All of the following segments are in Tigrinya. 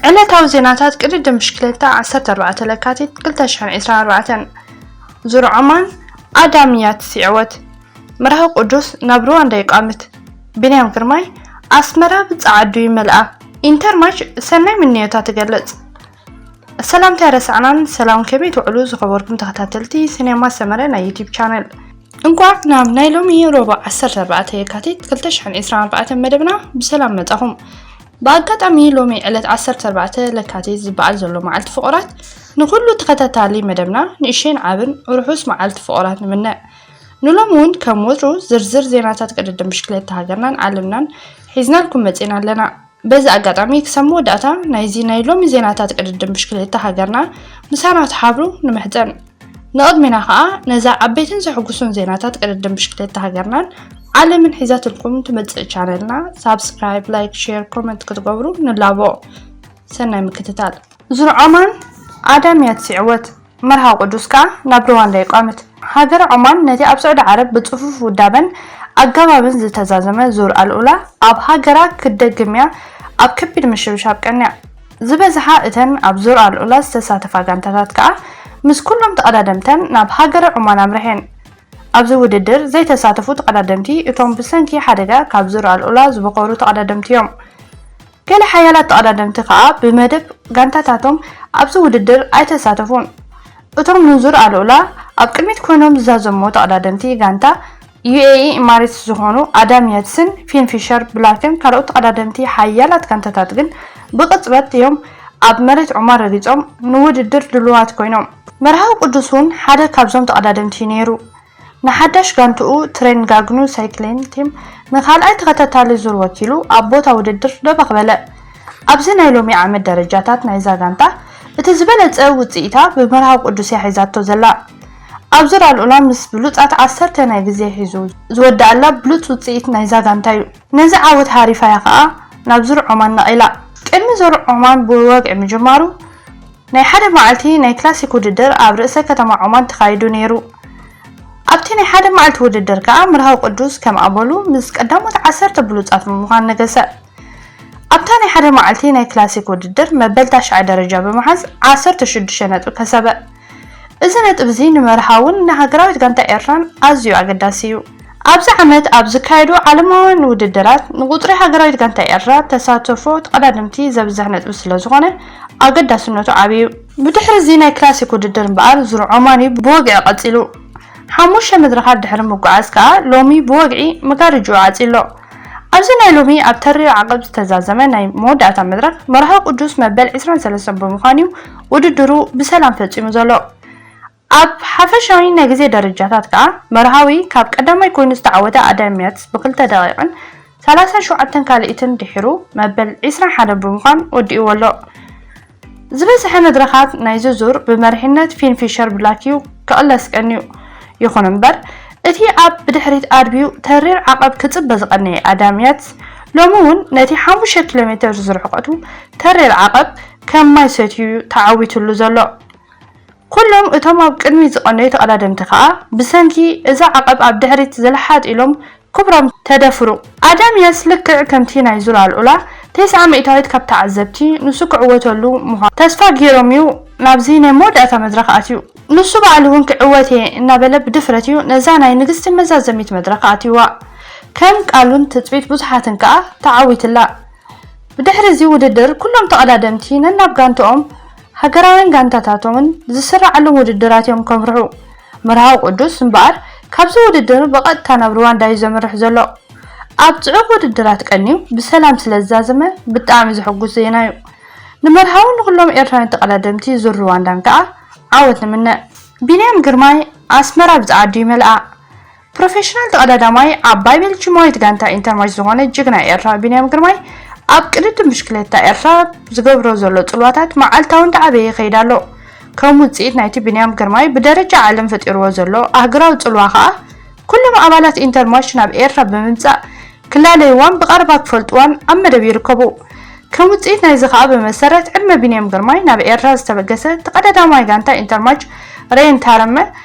ዕለታዊ ዜናታት ቅድድም ብሽክሌታ ዓሰርተ ኣርባዕተ ለካቲት ክልተ ሽሕን ዕስራን ኣርባዕተን። ዙር ዖማን ኣዳምያት ሲዕወት፣ መርሃዊ ቅዱስ ናብ ሩዋንዳ ይቋምት። ቢንያም ግርማይ ኣስመራ ብጻዓዱ ይመልኣ። ኢንተርማች ሰናይ ምንዮታ ትገልጽ። ሰላምታ ረሳዕናን ሰላም፣ ከመይ ትውዕሉ ዝኸበርኩም ተኸታተልቲ ሲኔማ ሰመረ ናይ ዩቲብ ቻነል? እንቋዕ ናብ ናይ ሎሚ ሮባ ዓሰርተ ኣርባዕተ የካቲት ክልተ ሽሕን ዕስራን ኣርባዕተን መደብና ብሰላም መጻኹም። ብኣጋጣሚ ሎሚ ዕለት ዓሰርተ ኣርባዕተ ለካቲት ዝበዓል ዘሎ መዓልቲ ፍቑራት ንኹሉ ተኸታታሊ መደብና ንእሽተይን ዓብን ርሑስ መዓልቲ ፍቑራት ንምነ። ንሎሚ እውን ከም ወትሩ ዝርዝር ዜናታት ቅድድም ብሽክሌታ ሃገርናን ዓለምናን ሒዝናልኩም መጺና ኣለና። በዚ ኣጋጣሚ ክሳብ መወዳእታ ናይዚ ናይ ሎሚ ዜናታት ቅድድም ብሽክሌታ ሃገርና ምሳና ክትሓብሩ ንምሕጸን። ንቕድሚና ኸኣ ነዛ ዓበይትን ዘሕጉሱን ዜናታት ቅድድም ብሽክሌታ ሃገርናን ዓለምን ሒዛትልኩም ትመጽእ ቻነልና ሳብስክራይብ፣ ላይክ፣ ሼር፣ ኮመንት ክትገብሩ ንላቦ። ሰናይ ምክትታል። ዙር ዖማን ኣዳምያት ሲዕወት፣ መርሃዊ ቅዱስ ከኣ ናብ ሩዋንዳ ይቋምት። ሃገረ ዖማን ነቲ ኣብ ስዑዲ ዓረብ ብጽፉፍ ውዳበን ኣገባብን ዝተዛዘመ ዙር ኣልኡላ ኣብ ሃገራ ክትደግምያ ኣብ ከቢድ ምሽብሻብ ቀንያ። ዝበዝሓ እተን ኣብ ዙር ኣልኡላ ዝተሳተፋ ጋንታታት ከኣ ምስ ኩሎም ተቐዳደምተን ናብ ሃገረ ዖማን ኣምሪሐን። ኣብዚ ውድድር ዘይተሳተፉ ተቐዳደምቲ እቶም ብሰንኪ ሓደጋ ካብ ዙር ኣልኡላ ዝበኾሩ ተቐዳደምቲ እዮም። ገለ ሓያላት ተቐዳደምቲ ከኣ ብመደብ ጋንታታቶም ኣብዚ ውድድር ኣይተሳተፉን። እቶም ንዙር ኣልኡላ ኣብ ቅድሚት ኮይኖም ዝዛዘሙ ተቐዳደምቲ ጋንታ ዩኤኢ ኢማሬትስ ዝኾኑ ኣዳም ያትስን ፊን ፊሸር ብላክን ካልኦት ተቐዳደምቲ ሓያላት ጋንታታት ግን ብቕጽበት እዮም ኣብ መሬት ዑማን ረጊጾም ንውድድር ድሉዋት ኮይኖም። መርሃዊ ቅዱስ እውን ሓደ ካብዞም ተቐዳደምቲ ነይሩ። ንሓዳሽ ጋንትኡ ትሬን ጋግኑ ሳይክሊን ቲም ንኻልኣይ ተኸታታሊ ዙር ወኪሉ ኣብ ቦታ ውድድር ደበኽ በለ። ኣብዚ ናይ ሎሚ ዓመት ደረጃታት ናይዛ ጋንታ እቲ ዝበለጸ ውጽኢታ ብመርሃዊ ቅዱስ እያ ሒዛቶ ዘላ። ኣብ ዙር ኣልኡላ ምስ ብሉጻት ዓሰርተ ናይ ግዜ ሒዙ ዝወደኣላ ብሉጽ ውጽኢት ናይዛ ጋንታ እዩ። ነዚ ዓወት ሃሪፋያ ከኣ ናብ ዙር ዖማን ነቒላ። ቅድሚ ዙር ዖማን ብወግዒ ምጅማሩ ናይ ሓደ መዓልቲ ናይ ክላሲክ ውድድር ኣብ ርእሰ ከተማ ዖማን ተኻይዱ ነይሩ። ኣብቲ ናይ ሓደ መዓልቲ ውድድር ከኣ መርሃዊ ቅዱስ ከም ኣበሉ ምስ ቀዳሞት ዓሰርተ ብሉጻት ብምዃን ነገሰ። ኣብታ ናይ ሓደ መዓልቲ ናይ ክላሲክ ውድድር መበል ታሽዓይ ደረጃ ብምሓዝ ዓሰርተ ሽዱሽተ ነጥቢ ከሰበ። እዚ ነጥቢ እዚ ንመርሃውን ንሃገራዊት ጋንታ ኤርትራን ኣዝዩ ኣገዳሲ እዩ። ኣብዚ ዓመት ኣብ ዝካየዱ ዓለማውያን ውድድራት ንቁጽሪ ሃገራዊት ጋንታ ኤርትራ ተሳተፎ ተቐዳደምቲ ዘብዝሕ ነጥቢ ስለ ዝኾነ ኣገዳስነቱ ዓቢ እዩ። ብድሕሪ እዚ ናይ ክላሲክ ውድድር እምበኣር ዙር ዖማን እዩ ብወግዒ ቀጺሉ። ሓሙሽተ መድረኻት ድሕሪ ምጉዓዝ ከኣ ሎሚ ብወግዒ መጋረጅኡ ዓጺሎ። ኣብዚ ናይ ሎሚ ኣብ ተሪር ዓቐብ ዝተዛዘመ ናይ መወዳእታ መድረኽ መርሃዊ ቅዱስ መበል ዕስራን ሰለስተን ብምዃን እዩ ውድድሩ ብሰላም ፈጺሙ ዘሎ። ኣብ ሓፈሻዊ ናይ ግዜ ደረጃታት ከኣ መርሃዊ ካብ ቀዳማይ ኮይኑ ዝተዓወተ ኣዳም ያትስ ብክልተ ደቂቕን ሰላሳን ሸውዓተን ካልኢትን ድሒሩ መበል ዕስራን ሓደን ብምዃን ወዲእዎ ኣሎ። ዝበዝሐ መድረኻት ናይዚ ዙር ብመሪሕነት ፊን ፊሸር ብላክ እዩ ክቕለስ ቀንዩ። ይኹን እምበር እቲ ኣብ ብድሕሪት ኣድብዩ ተሪር ዓቐብ ክጽበ ዝቐነየ ኣዳም ያትስ ሎሚ እውን ነቲ ሓሙሽተ ኪሎ ሜተር ዝርሕቀቱ ተሪር ዓቐብ ከም ማይ ሰትዩ ተዓዊትሉ ዘሎ። ኩሎም እቶም ኣብ ቅድሚት ዝቐነዩ ተቐዳደምቲ ከኣ ብሰንኪ እዚ ዓቐብ ኣብ ድሕሪት ዝልሓጥ ኢሎም ክብሮም ተደፍሩ። ኣዳም ያትስ ልክዕ ከምቲ ናይ ዙር ኣልኡላ ተስዓ ሚእታዊት ካብ ተዓዘብቲ ንሱ ክዕወተሉ ምዃኑ ተስፋ ገይሮም እዩ ናብዚ ናይ መወዳእታ መድረኽ ኣትዩ። ንሱ ባዕሉ እውን ክዕወት እየ እናበለ ብድፍረት እዩ ነዛ ናይ ንግስቲ መዛዘሚት መድረኽ ኣትይዋ። ከም ቃሉን ትጽቢት ብዙሓትን ከኣ ተዓዊትላ። ብድሕሪ እዚ ውድድር ኩሎም ተቐዳደምቲ ነናብ ጋንትኦም ሃገራውያን ጋንታታቶምን ዝስረዓሎም ውድድራት እዮም ከምርሑ። መርሃዊ ቅዱስ እምበኣር ካብዚ ውድድር ብቐጥታ ናብ ሩዋንዳ እዩ ዘምርሕ ዘሎ። ኣብ ጽዑቕ ውድድራት ቀንዩ ብሰላም ስለ ዝዛዘመ ብጣዕሚ ዘሐጉስ ዜና እዩ። ንመርሃውን ንኹሎም ኤርትራውያን ተቐዳደምቲ ዙር ሩዋንዳን ከኣ ዓወት ንምነ። ቢንያም ግርማይ ኣስመራ ብጸዓዱ ይመልኣ። ፕሮፌሽናል ተቐዳዳማይ ዓባይ ቤልጂማዊት ጋንታ ኢንተርማች ዝኾነ ጅግና ኤርትራ ቢንያም ግርማይ ኣብ ቅድድም ብሽክሌታ ኤርትራ ዝገብሮ ዘሎ ጽልዋታት መዓልታዊ እንዳዓበየ ይኸይድ ኣሎ። ከም ውጽኢት ናይቲ ቢንያም ግርማይ ብደረጃ ዓለም ፈጢርዎ ዘሎ ኣህጉራዊ ጽልዋ ከኣ ኩሎም ኣባላት ኢንተርማች ናብ ኤርትራ ብምምጻእ ክላለይዋን ብቐረባ ክፈልጥዋን ኣብ መደብ ይርከቡ። ከም ውጽኢት ናይዚ ከኣ ብመሰረት ዕድመ ቢንያም ግርማይ ናብ ኤርትራ ዝተበገሰ ተቐዳዳማይ ጋንታ ኢንተርማች ሬን ታረመ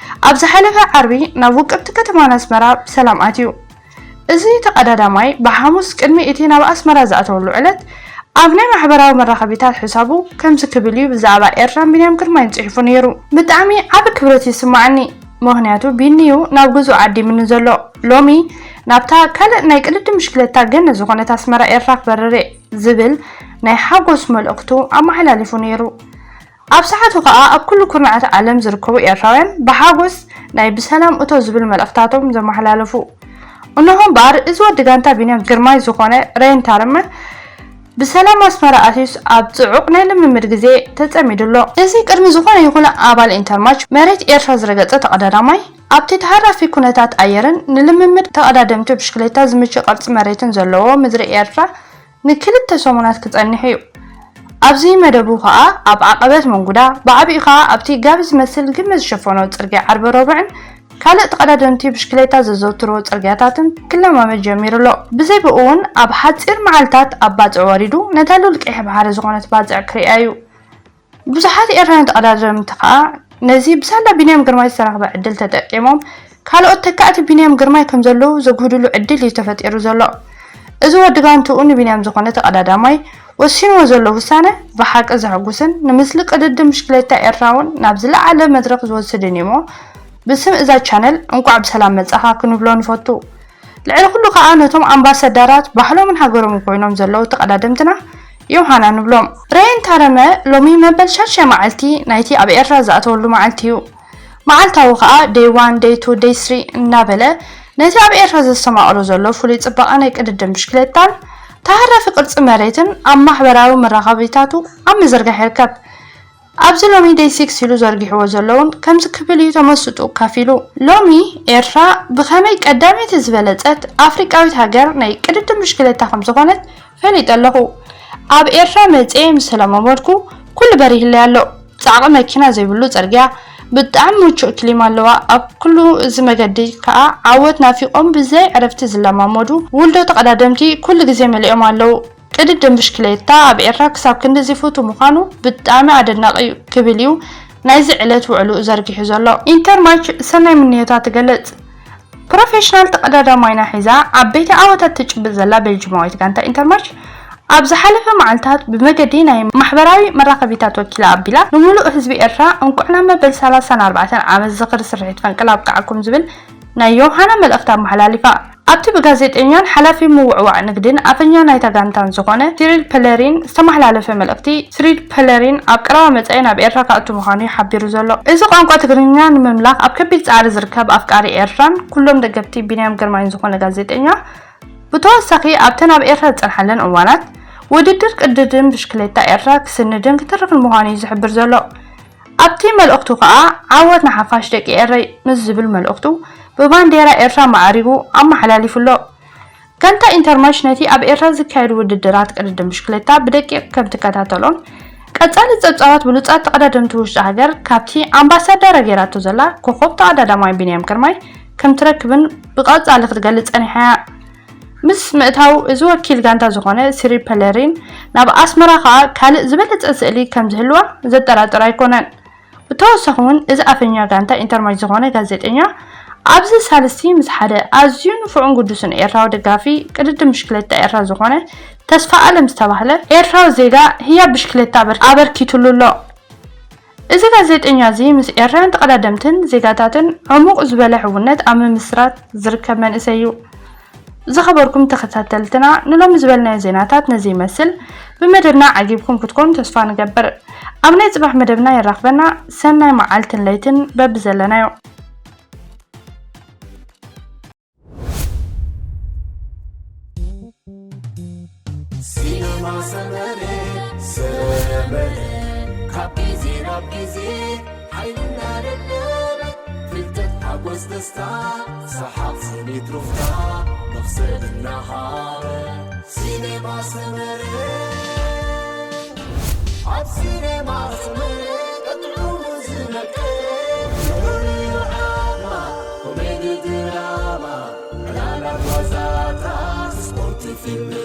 ኣብ ዝሓለፈ ዓርቢ ናብ ውቅብቲ ከተማና ኣስመራ ብሰላም ኣትዩ። እዚ ተቐዳዳማይ ብሓሙስ ቅድሚ እቲ ናብ ኣስመራ ዝኣተወሉ ዕለት ኣብ ናይ ማሕበራዊ መራኸቢታት ሕሳቡ ከምዚ ክብል እዩ ብዛዕባ ኤርትራን ቢንያም ግርማይን ጽሒፉ ነይሩ። ብጣዕሚ ዓቢ ክብረት ይስማዓኒ፣ ምኽንያቱ ቢኒ እዩ ናብ ግዙእ ዓዲምኒ ዘሎ። ሎሚ ናብታ ካልእ ናይ ቅድድም ብሽክለታ ገነት ዝኾነት ኣስመራ ኤርትራ ክበርር እየ ዝብል ናይ ሓጎስ መልእኽቱ ኣመሓላሊፉ ነይሩ። ኣብ ሰዓቱ ከኣ ኣብ ኩሉ ኩርናዓት ዓለም ዝርከቡ ኤርትራውያን ብሓጎስ ናይ ብሰላም እቶ ዝብል መልእኽታቶም ዘመሓላለፉ። እንሆ እምበኣር እዚ ወዲ ጋንታ ቢንያም ግርማይ ዝኾነ ረየን ታረመ ብሰላም ኣስመራ ኣትዩስ ኣብ ጽዑቕ ናይ ልምምድ ግዜ ተጸሚዱ ኣሎ። እዚ ቅድሚ ዝኾነ ይኹን ኣባል ኢንተርማች መሬት ኤርትራ ዝረገጸ ተቐዳዳማይ ኣብቲ ተሃራፊ ኩነታት ኣየርን ንልምምድ ተቐዳደምቲ ብሽክሌታ ዝምቹ ቅርጺ መሬትን ዘለዎ ምድሪ ኤርትራ ንክልተ ሰሙናት ክጸንሕ እዩ። ኣብዚ መደቡ ከኣ ኣብ ዓቐበት መንጉዳ፣ ብዓቢኡ ከኣ ኣብቲ ጋቢ ዝመስል ግመ ዝሸፈኖ ጽርግያ ዓርበ ረቡዕን ካልእ ተቐዳደምቲ ብሽክሌታ ዘዘውትርዎ ጽርግያታትን ክለማመድ ጀሚሩ ኣሎ። ብዘይ ብኡ እውን ኣብ ሓጺር መዓልታት ኣብ ባጽዕ ወሪዱ ነታ ልኡል ቀይሕ ባሕሪ ዝኾነት ባጽዕ ክርእያ እዩ። ብዙሓት ኤርትራውያን ተቐዳደምቲ ከኣ ነዚ ብሳላ ቢንያም ግርማይ ዝተረኽበ ዕድል ተጠቂሞም ካልኦት ተካእቲ ቢንያም ግርማይ ከም ዘለዉ ዘጉህድሉ ዕድል እዩ ተፈጢሩ ዘሎ። እዚ ወዲ ጋንትኡ ንቢንያም ዝኾነ ተቐዳዳማይ ወሲንዎ ዘሎ ውሳነ ብሓቂ ዘሐጉስን ንምስሊ ቅድድም ብሽክሌታ ኤርትራ እውን ናብ ዝለዓለ መድረኽ ዝወስድን እዩ እሞ ብስም እዛ ቻነል እንቋዕ ብሰላም መጻኻ ክንብሎ ንፈቱ። ልዕሊ ኩሉ ከኣ ነቶም ኣምባሳደራት ባህሎምን ሃገሮምን ኮይኖም ዘለዉ ተቐዳደምትና ዮሃና ንብሎም። ረየን ታረመ ሎሚ መበል ሻድሻይ መዓልቲ ናይቲ ኣብ ኤርትራ ዝኣተወሉ መዓልቲ እዩ። መዓልታዊ ከኣ ደይ ዋን፣ ደይ ቱ፣ ደይ ስሪ እናበለ ነቲ ኣብ ኤርትራ ዘስተማቕሮ ዘሎ ፍሉይ ጽባቐ ናይ ቅድድም ብሽክሌታን ተሃራፊ ቅርጺ መሬትን ኣብ ማሕበራዊ መራኸቢታቱ ኣብ ምዝርጋሕ ይርከብ። ኣብዚ ሎሚ ደይ ሲክስ ኢሉ ዘርጊሕዎ ዘለውን ከምዚ ክብል እዩ ተመስጡ ካፊሉ። ሎሚ ኤርትራ ብኸመይ ቀዳመይቲ ዝበለጸት ኣፍሪቃዊት ሃገር ናይ ቅድድም ብሽክሌታ ከም ዝኾነት ፈሊጠ ኣለኹ። ኣብ ኤርትራ መጽኤ ምስ ተለማመድኩ ኩሉ በሪህለይ ኣሎ። ጻዕቒ መኪና ዘይብሉ ጽርግያ፣ ብጣዕሚ ምቹእ ክሊማ ኣለዋ። ኣብ ኩሉ እዚ መገዲ ከኣ ዓወት ናፊቖም ብዘይ ዕረፍቲ ዝለማመዱ ውልዶ ተቐዳደምቲ ኩሉ ግዜ መሊኦም ኣለዉ። ቅድድም ብሽክሌታ ኣብ ኤርትራ ክሳብ ክንድዚ ፍቱው ምዃኑ ብጣዕሚ ኣደናቒ እዩ ክብል እዩ ናይዚ ዕለት ውዕልኡ ዘርጊሑ ዘሎ። ኢንተርማች ሰናይ ምንዮታ ትገልጽ። ፕሮፌሽናል ተቐዳዳማይና ሒዛ ዓበይቲ ዓወታት ትጭብጥ ዘላ ቤልጅማዊት ጋንታ ኢንተርማች ኣብ ዝሓለፈ መዓልታት ብመገዲ ናይ ማሕበራዊ መራኸቢታት ወኪላ ኣቢላ ንምሉእ ህዝቢ ኤርትራ እንኳዕ ናብ መበል ሰላሳን ኣርባዕተን ዓመት ዝኽሪ ስርሒት ፈንቅል ኣብቅዓኩም ዝብል ናይ ዮሃና መልእኽቲ ኣመሓላሊፋ። ኣብቲ ብጋዜጠኛን ሓላፊ ምውዕዋዕ ንግድን ኣፈኛ ናይታ ጋንታን ዝኾነ ሲሪል ፐለሪን ዝተመሓላለፈ መልእኽቲ፣ ሲሪል ፐለሪን ኣብ ቀረባ መጻኢ ናብ ኤርትራ ክኣቱ ምዃኑ እዩ ሓቢሩ ዘሎ። እዚ ቋንቋ ትግርኛ ንምምላኽ ኣብ ከቢድ ጻዕሪ ዝርከብ ኣፍቃሪ ኤርትራን ኩሎም ደገፍቲ ቢንያም ግርማይን ዝኾነ ጋዜጠኛ፣ ብተወሳኺ ኣብተን ኣብ ኤርትራ ዝጸንሓለን እዋናት ውድድር ቅድድም ብሽክሌታ ኤርትራ ክስንድን ክትርኽን ምዃኑ እዩ ዝሕብር ዘሎ። ኣብቲ መልእኽቱ ከኣ ዓወት ንሓፋሽ ደቂ ኤረይ ምስ ዝብል መልእኽቱ ብባንዴራ ኤርትራ ማዕሪጉ ኣመሓላሊፉ ኣሎ። ጋንታ ኢንተርማች ነቲ ኣብ ኤርትራ ዝካየዱ ውድድራት ቅድድም ብሽክሌታ ብደቂቕ ከም ትከታተሎን ቀጻሊ ጸብጻባት ብሉጻት ተቐዳደምቲ ውሽጢ ሃገር ካብቲ ኣምባሳደራ ገይራቶ ዘላ ኮኾብ ተቐዳዳማይ ቢንያም ግርማይ ከም ትረክብን ብቐጻሊ ክትገልጽ ጸኒሓ እያ። ምስ ምእታው እዚ ወኪል ጋንታ ዝኾነ ሲሪ ፐለሪን ናብ ኣስመራ ከኣ ካልእ ዝበለጸ ስእሊ ከም ዝህልዋ ዘጠራጥር ኣይኮነን። ብተወሳኺ እውን እዚ ኣፈኛ ጋንታ ኢንተርማች ዝኾነ ጋዜጠኛ ኣብዚ ሳልስቲ ምስ ሓደ ኣዝዩ ንፉዕን ግዱስን ኤርትራዊ ደጋፊ ቅድድም ብሽክሌታ ኤርትራ ዝኾነ ተስፋ ኣለም ዝተባህለ ኤርትራዊ ዜጋ ህያብ ብሽክሌታ ኣበር-፣ ኣበርኪቱሉ ኣሎ። እዚ ጋዜጠኛ እዚ ምስ ኤርትራውያን ተቐዳደምትን ዜጋታትን ዕሙቕ ዝበለ ሕውነት ኣብ ምምስራት ዝርከብ መንእሰይ እዩ። ዝኸበርኩም ተኸታተልትና፣ ንሎሚ ዝበልናዮ ዜናታት ነዚ ይመስል። ብመደብና ዓጊብኩም ክትኮኑ ተስፋ ንገብር። ኣብ ናይ ጽባሕ መደብና የራኽበና። ሰናይ መዓልትን ለይትን በብዘለናዮ። ሲነማ ሰመረ፣ ሰመረ፣ ካብ ግዜ ናብ ግዜ ሓይልና ደለበ፣ ፍልጠት ሓጎስ ደስታ፣ ሰሓቕ ስኒት ሩፍታ፣ መኽሰብ እናሃበ። ሲነማ ሰመረ፣ ኣብ ሲነማ ሰመረ፣ ቀጥዑ ዝመቀ፣ ፍቕሪ ዓማ፣ ኮሜዲ ድራማ፣ ዕላላት ዋዛታት፣ ስፖርት ፊልም